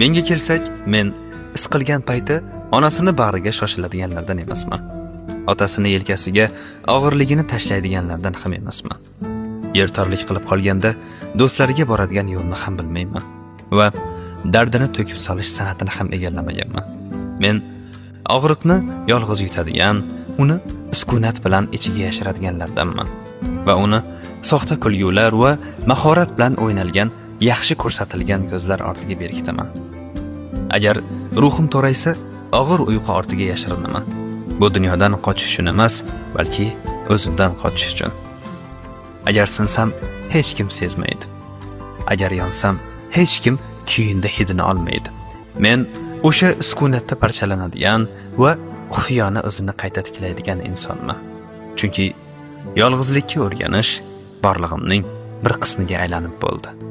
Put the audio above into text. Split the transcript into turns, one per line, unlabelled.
Menga kelsak, men isqilgan payti onasini bag'riga shoshiladiganlardan emasman. Otasini yelkasiga og'irligini tashlaydiganlardan ham emasman. Yer torlik qilib qolganda do'stlariga boradigan yo'lni ham bilmayman va dardini to'kib solish san'atini ham egallamaganman. Men og'riqni yolg'iz yutadigan, uni sukunat bilan ichiga yashiradiganlardanman va uni soxta kulgular va mahorat bilan o'ynalgan yaxshi ko'rsatilgan ko'zlar ortiga berkitaman. Agar ruhim toraysa, og'ir uyqu ortiga yashirinaman. Bu dunyodan qochish uchun emas, balki o'zimdan qochish uchun. Agar sinsam, hech kim sezmaydi. Agar yonsam, hech kim kuyinda hidini olmaydi. Men o'sha sukunatda parchalanadigan va xufiyona o'zini qayta tiklaydigan insonman. Chunki yolg'izlikka o'rganish borlig'imning bir qismiga aylanib bo'ldi.